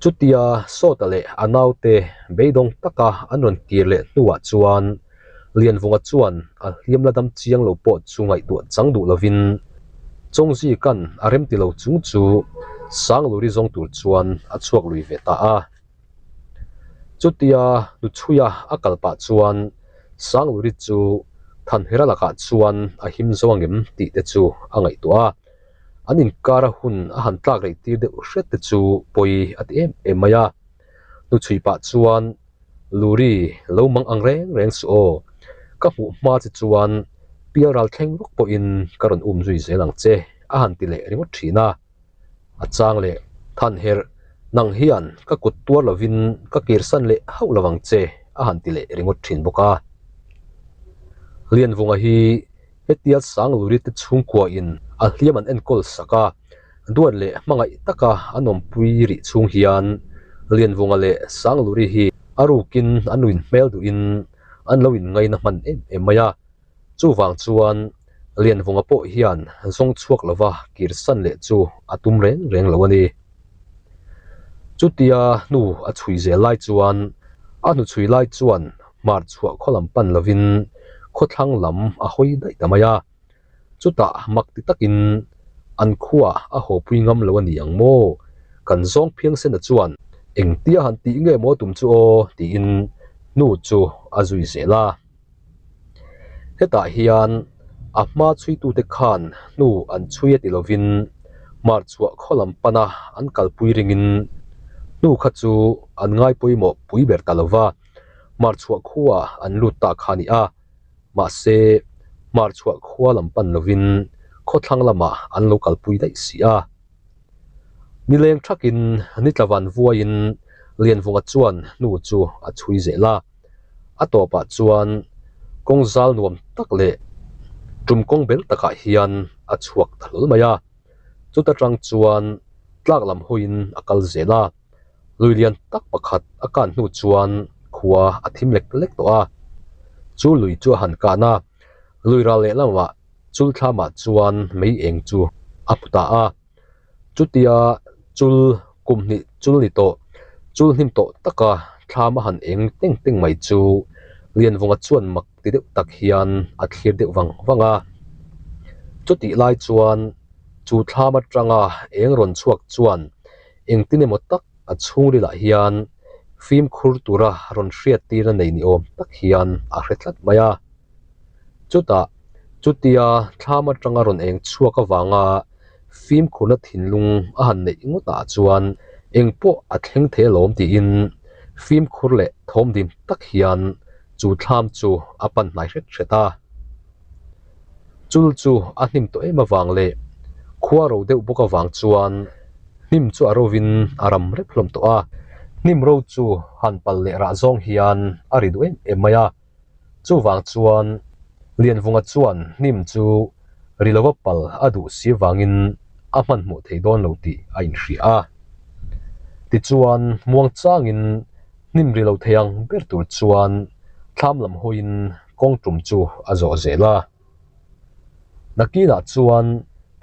Chutia Sawta leh a naute beidawng taka an rawn kir leh hnuah chuan Lianvunga chuan a hliam la dam chiang lo pawh chu ngaihtuah chang duh lovin Chawngzika'n a remti lo chung chu Sangluri zawng tur chuan a chhuak lui ve ta a. Chutia hnuchhuia a kal pah chuan Sangluri chu Thanhera lakah chuan a him zo angem tih te chu a ngaihtuah a. An inkara hun a han tlak rei tir deuh hret te chu pawi a ti em em mai a. Hnuchhui pah chuan Luri lo mang ang reng reng suh aw, ka hmuh hma che chuan pial ral thleng rawk pawhin ka rawn um zui zel ang che a han ti leh ringawt thin a. A chang leh Thanherh, nang hian ka kut tuar lovin ka kirsan leh hauh lo ang che a han ti leh ringawt thin bawk a. Lianvunga hi hetia Sangluri te chhungkua in a hliam an enkawl sak a, duat leh hmangaih taka an awmpui rih chhung hian Lianvunga leh Sangluri hi a rukin an lo inhmel duhin an lo inngaina hman em em mai a. Chuvang chuan Lianvunga pawh hian zawng chhuak lova kirsan leh chu a tum reng reng lo a ni. Chutia hnu a chhui zel lai chuan a hnuchhui lai chuan hmar chhuah khaw lam pan lovin khawthlang lam a hawi daih ta mai a. Chutah mak ti takin an khuaah a hawpui ngam lo a ni ang maw? Kan zawng phiangsena chuan engtia han tih nge maw tum chu aw tiin hnu chu a zui zel a. Hetah hian a hma chhuitute khan hnu an chhui a ti lovin hmar chhuah khaw lam pana an kalpui ringin hnu kha chu an ngai pawimawh pui ber ta lova, hmar chhuah khua an lut ta kha a ni a. Mahse, hmar chhuah khua lam pan lovin khawthlang lamah an lo kalpui daih si a. Nileng thakin nitlavan vuaiin Lianvunga chuan hnu chu a chhui zel a. A tawpah chuan kawng zal nuam tak leh tum kawng bel takah hian a chhuak ta hlawl mai a. Chuta tang chuan tlak lam hawiin a kal zel a. Lui lian tak pakhat a kan hnu chuan khua a thim lek lek tawh a. Chu lui chu a han kan a, lui ral lehlamah chul thlamah chuan mei eng chu a hmu ta a. Chutia chul kum hnih chul ni tawh, chul hnim tawh taka thlam a han eng teng teng mai chu Lianvunga chuan mak ti deuh tak hian a thlir deuh vang vang a. Chutih lai chuan chu thlam atanga eng rawn chhuak chuan engtin emaw tak a chhungrilah hian fimkhur tura rawn hriat tirna nei ni awm tak hian a hre tlat mai a. Chutah, chutia thlam atanga rawn eng chhuak avanga fimkhurna thinlung a han neih ngawtah chuan engpawh a thleng thei alawm tiin fimkhur leh thawmdim tak hian chu thlam chu a pan hnai hret hret a. Chul chu a hnim tawh em avang leh khua ro deuh bawk avang chuan hnim chu a rovin a ram rep hlawm tawh a, hnim ro chu han pal leh rah zawng hian a ri duh em em mai a. Chuvang chuan Lianvunga chuan hnim chu ri lova pal a duh si vangin a hmanhmawh thei dawn lo tih a inhria a. Tichuan muangchangin hnim ri lo thei ang ber tur chuan thlam lam hawiin kawng tum chu a zawh zel a. Nakinah chuan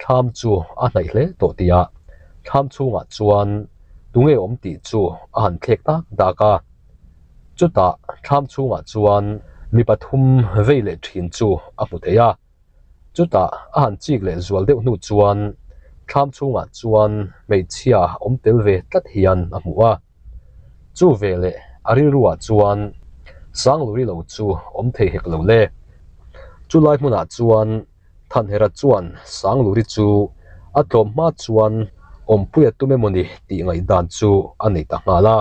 thlam chu a hnaih hle tawh tih a, thlam chhungah chuan tunge awm tih chu a han thlek tak dak a. Chutah thlam chhungah chuan mi pathum vei leh thin chu a hmu thei a. Chutah a han chik leh zual deuh hnu chuan thlam chhungah chuan hmeichhia awm tel ve tlat hian a hmu a. Chu ve leh a rilruah chuan Sangluri lo chu awm thei hek lo le. Chulai hmunah chuan Thanhera chuan Sangluri chu a tlawm hma chuan awmpui a tum emawni tih ngaihdan chu a nei ta nghal a.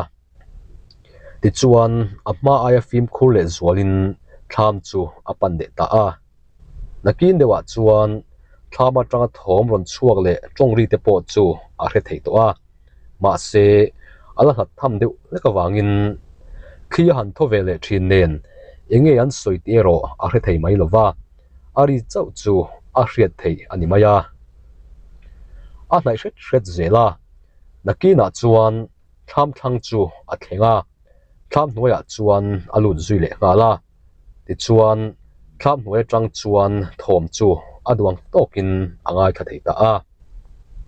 Tichuan a hma aia fimkhur leh zualin thlam chu a pan leh ta a. Nakin deuhah chuan thlam atanga thawm rawn chhuak leh tawngri te pawh chu a hre thei tawh a. Mahse, a la hlat tham deuh hlek avangin thli a han thaw ve leh thin nen eng nge an sawi tih erawh a hre thei mai lo va, a ri chauh chu a hriat theih a ni mai a. A hnaih hret hret zel a, nakinah chuan thlam thlang chu a thleng a, thlam hnuaiah chuan a lut zui leh nghal a. Tichuan, thlam hnuai atang chuan thawm chu a duang tawkin a ngaithla thei ta a.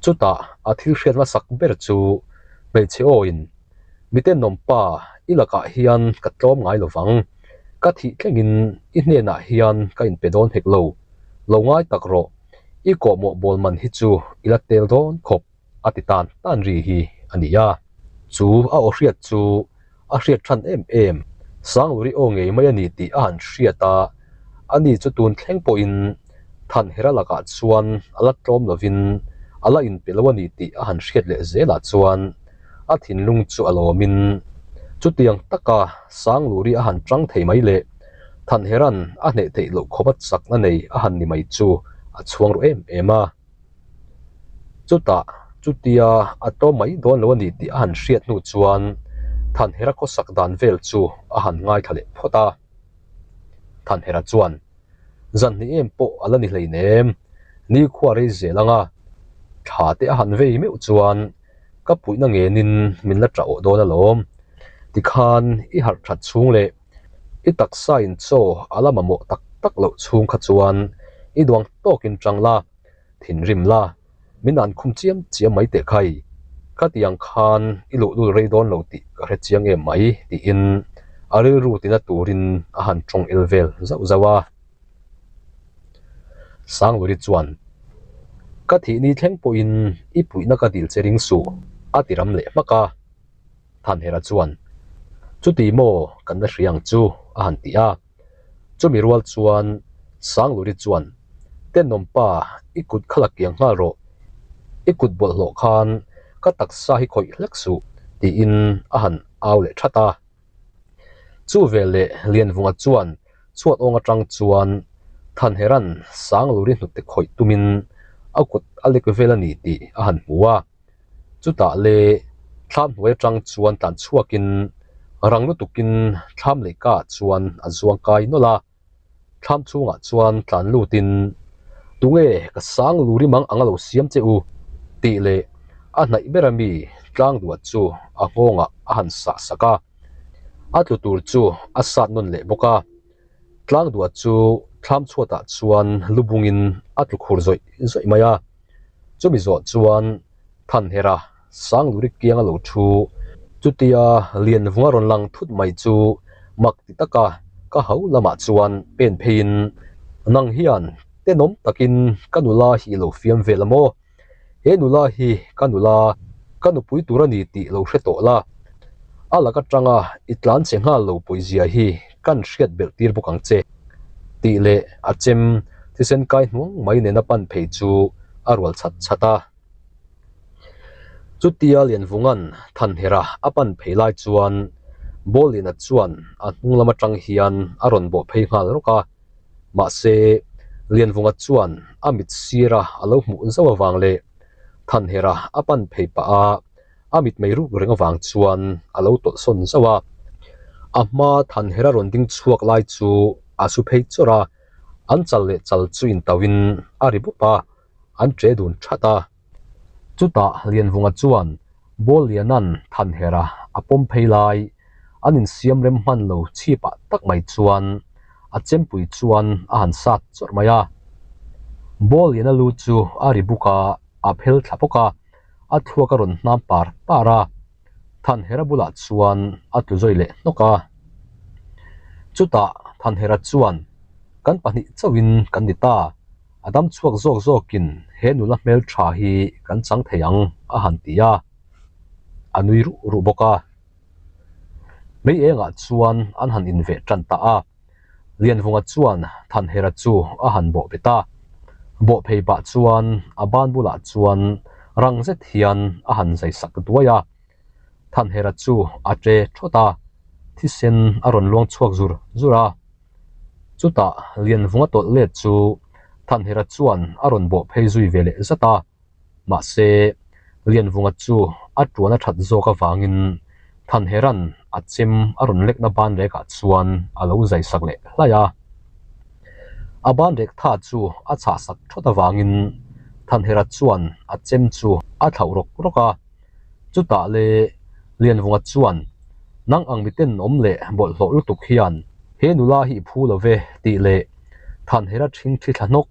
Chutah a thil hriat hmasak ber chu hmeichhe awin, Miten nawmpa, i lakah hian ka tlawm ngai lo vang. Ka thih thlengin i hnenah hian ka inpe dawn hek lo. Lo ngai tak rawh, i kawhmawh bawl man hi chu i la tel dawn khawp. a ti tan tan ri hi a ni a. Chu a aw hriat chu a hriat than em em, Sangluri aw ngei mai a ni tih a han hriat a, ani chu tun thleng pawhin Thanhera lakah chuan a la tlawm lovin a la inpe lo a ni tih a han hriat leh zelah chuan a thinlung chu a lawmin chutiang taka Sangluri a han chang thei mai leh Thanhera'n a hneh theih loh khawpa chakna nei a han ni mai chu a chhuang ru em em a. Chutah, chutia a tlawm mai dawn lo a ni tih a han hriat hnu chuan Thanhera khawsak dan vel chu a han ngaithla leh phawt a. Thanhera chuan, Zan hnih em pawh a la ni hleinem, nikhua rei zel anga thla te a han vei meuh chuan ka puihna ngenin min la ṭah awh dawn alawm. Tikhan i harh ṭhat chhung leh i taksa in chaw a la mamawh tak tak loh chhung kha chuan i duang tawkin ṭang la, thinrim la, min an khum chiam chiam mai teh khai. Khatiang khan i luhlul rei dawn lo tih ka hre chiang em mai tiin a rilru tina turin a han tawng el vel zauh zauh a. Sangluri chuan, Ka thihni thleng pawhin i puihna ka dil che ring suh, a ti ram leh hmak a. Thanhera chuan, Chuti maw kan la hria ang chu, a han ti a. Chumi rual chuan Sangluri chuan, Tenawmpa, i kut kha la kiang nghal rawh. I kut bawlhhlawh khan ka taksa hi khawih hlek suh, tiin a han au leh that a. Chu veleh Lianvunga chuan chhuat awng atang chuan Thanhera'n Sangluri hnute khawih tumin a kut a lek vel a ni tih a han hmu a. Chutah le thlam hnuai atang chuan tlan chhuakin rang lutukin thlam lehka chuan a zuang kai nawlh a, thlam chhungah chuan tlan lutin, Tunge ka sang luri mang ang a lo siam che u? tih leh a hnaih ber ami tlang duat chu a nghawngah a han sah sak a, a tlu tur chu a sat nawn leh bawk a. Tlang duat chu thlam chhuatah chuan lu bungin a tlu khur zawih zawih mai a. Chumi zawh chuan Thanhera Sangluri kianga lo thu chutia Lianvunga rawn lang thut mai chu mak ti taka ka ho lamah chuan pen pheiin, Nang hian tenawm takin ka nula hi i lo fiam vel a maw? He nula hi ka nula, ka nupui tur a ni tih lo hre tawh la, a lak atanga i tlan che nghal lo pawizia hi kan hriat belh tir bawk ang che, tih leh a chem thisen kai hnuang mai nena pan phei chu a rual chhat chhat a. Chutia Lianvunga'n Thanhera a pan phei lai chuan Bawlina chuan a hnung lam atang hian a rawn bawh phei nghal rawk a. Mahse, Lianvunga chuan a mit sira a lo hmuh zauh avang leh Thanhera a pan phei pah a, a mit mei ruk reng avang chuan a lo tawlh sawn zauh a. A hma Thanhera rawn ding chhuak lai chu a su phei chawrh a, an chal leh chal chu intauhin a ri bawp a, an che dun that a. Chutah Lianvunga chuan Bawlliana'n Thanhera a pawm phei lai, an insiam rem hman lo chhipah tak mai chuan a chempui chuan a han sat chawrh mai a. Bawlliana lu chu a ri buk a, a phel thla bawk a, a thluak a rawn hnam par par a. Thanhera bulah chuan a tlu zawi leh hnawk a. Chutah Thanhera chuan, Kan pahnih chauhin kan ni ta. A dam chhuak zawk zawkin he nula hmel tha hi kan chang thei ang a han ti a, a nui ruh ruh bawk a. Mei engah chuan an han inveh tan ta a, Lianvunga chuan Thanhera chu a han bawh bet a, bawh phei pah chuan a ban bulah chuan rang zet hian a han zai sak duai a. Thanhera chu a ṭe ṭhawt a, thisen a rawn luang chhuak zur zur a. Chutah Lianvunga tawlh let chu Thanhera chuan a rawn bawh phei zui ve leh zat a, mahse Lianvunga chu a tuan a that zawk avangin Thanhera'n a chem a rawn lekna banrekah chuan a lo zai sak leh hlaih a. A banrek tha chu a chhah sak thawt avangin Thanhera chuan a chem chu a thlauh rawk rawk a. Chutah le Lianvunga chuan, Nang ang miten awm leh bawlhhlawh lutuk hian he nula hi i phu lo ve tih leh Thanhera ṭhing ṭhi thla hnawk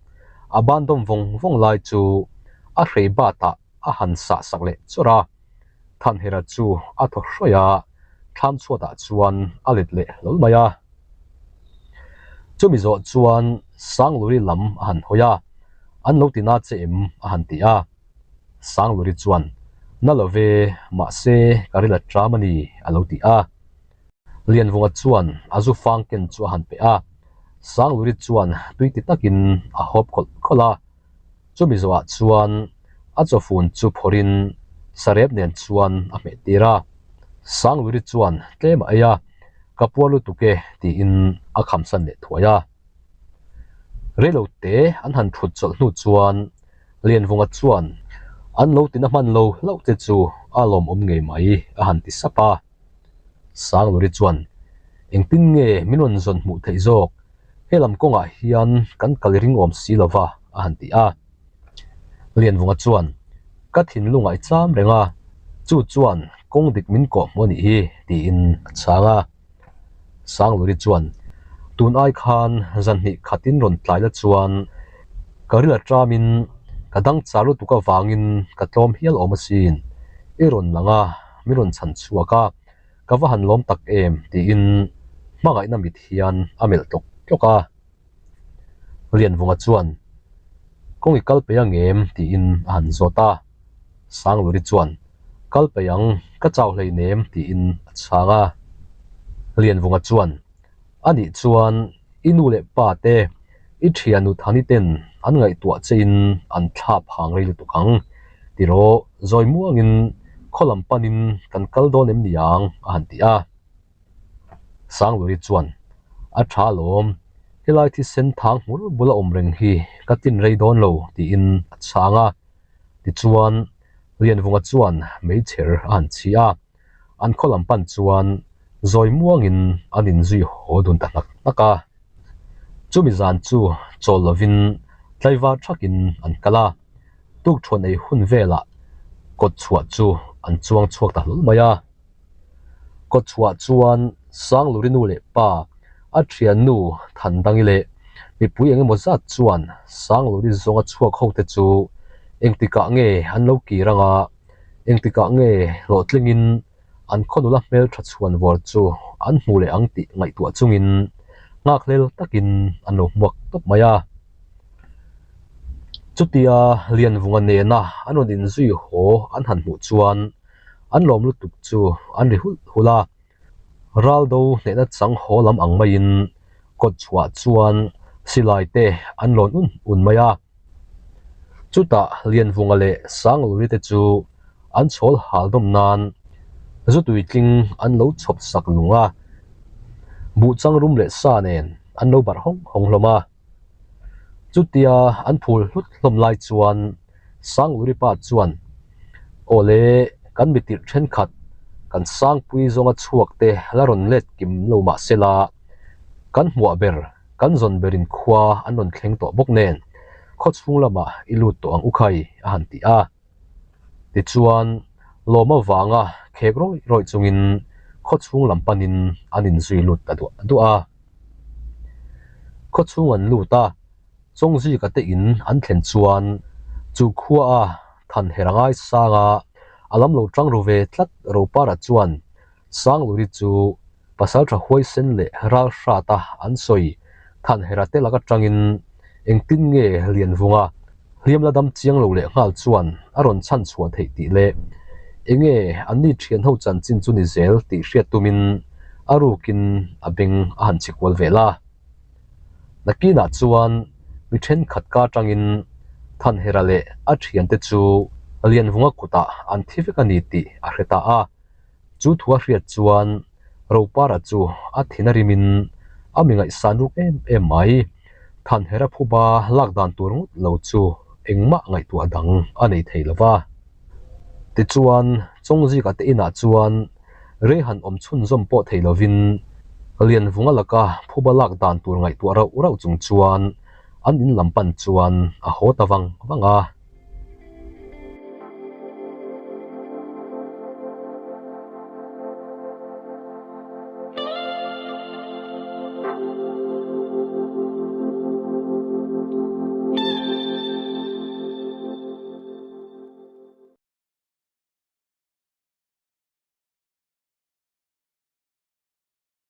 a ban dawm vawng vawng lai chu a hrei batah a han sah sak leh chawrh a. Thanhera chu a thaw hrawih a, thlam chhuatah chuan a let leh hlawl mai a. Chumi zawh chuan Sangluri lam a han hawi a, An lo ti na che em? a han ti a. Sangluri chuan, Na lo ve, mahse ka ril a ṭam a ni, a lo ti a. Lianvunga chuan a zu fang ken chu a han pe a. Sangluri chuan tui ti takin a hawp khawlh khawlh a. Chumi zawhah chuan a chawfun chu phawrhin sarep nen chuan a hmeh tir a. Sangluri chuan tlem a ei a, Ka puar lutuk e, tiin a khamsan leh thuai a. Reilote an han thut chawlh hnu chuan Lianvunga chuan An lo tina hman lo hlauh te chu a lawmawm ngei mai a han ti sap a. Sangluri chuan, Engtin nge min rawn zawn hmuh theih zawk? He lam kawngah hian kan kal ringawm si lo va a han ti a. Lianvunga chuan, Ka thinlungah i cham reng a, chu chuan kawng dik min kawh hmu a nih hi tiin a chhang a. Sangluri chuan, Tun ai khan zan hnih khatin rawn tlai la chuan ka ril aṭamin ka dang char lutuk avangin ka tlawm hial awm asin. I rawn lang a, min rawn chhan chhuak a, ka va han lawm tak em tiin hmangaihna mit hian a melh tlawk tlawk a. Lianvunga chuan, Kawng i kal peih ang em? tiin a han zawt a. Sangluri chuan, Kal peih ang, ka chau hleinem tiin a chhang a. Lianvunga chuan, A nih chuan i nu leh pa te, i thian nu Thani ten an ngaihtuah che in an thlap hang rei lutuk ang. Tiraw, zawi muangin khaw lam panin kan kal dawn em niang? a han ti a. Sangluri chuan, A tha alawm, helai thisen thang hmur bula awm reng hi ka tin rei dawn lo, tiin a chhang a. Tichuan, Lianvunga chuan meichher a han chhi a, an khaw lam pan chuan zawi muangin an inzui haw dun ta hnak hnak a. Chumi zan chu chawl lovin tlaivar thakin an kal a, tukṭhuan ei hun velah kawtchhuah chu an chuang chhuak ta hlawl mai a. Kawtchhuah chuan Sangluri nu leh pa, a thiannu Thandangi leh mipui eng emaw zat chuan Sangluri zawnga chhuak ho te chu engtikah nge an lo kir anga, engtikah nge hlawhtlingin an khaw nula hmeltha chhuan vawr chu an hmu leh ang tih ngaihtuah chungin nghakhlel takin an lo hmuak tawp mai a. Chutia Lianvunga nena an rawn inzui haw an han hmuh chuan An lawm lutuk chu an ri hulh hulh a, Raldo hnehna chang haw lam ang maiin kawt chhuah chuan silai te an lawn un un mai a. Chutah Lianvunga leh Sangluri te chu an chhawl hal dawm nan zu tuitling an lo chhawp sak lung a, buhchang rum leh sa nen an lo barh hawng hawng hlawm a. Chutia an phul hlut hlawm lai chuan Sangluri pa chuan, Awle, kan mitirh thenkhat kan Sangpui zawnga chhuak te la rawn let kim lo mah sela, kan hmuah ber, kan zawn berin khua an rawn thleng tawh bawk nen, khaw chhung lamah i lut tawh ang u khai, a han ti a. Tichuan, lawm avanga khek rawih rawih chungin khaw chhung lam panin an inzui lut ta duah duah a. Khaw chhung an lut a, Chawngzika te in an thlen chuan chu khua a than her a ngai sang a, a lam lo tang ru ve tlat Ropara chuan Sangluri chu Pasaltha huaisen leh ral hrata an sawi Thanhera te lak atangin engtin nge Lianvunga hliam la dam chiang lo leh nghal chuan a rawn chhan chhuah theih tih leh enge anni thian ho chanchin chu ni zel tih hriat tumin a rukin a beng a han chhi kual vel a. Nakinah chuan mi thenkhat ka atangin Thanhera leh a thiante chu Lianvunga kutah an thi vek a ni tih a hre ta a. Chu thu a hriat chuan Ropara chu a thin a rimin a mi ngaihsan ruk em em mai. Thanhera phuba lak dan tur ngawt lo chu engmah ngaihtuah dang a nei thei lo va. Tichuan, Chawngzika te inah chuan rei han awm chhunzawm pawh thei lovin Lianvunga laka phuba lak dan tur ngaihtuah rauh rauh chung chuan an in lam pan chuan a haw ta vang vang a.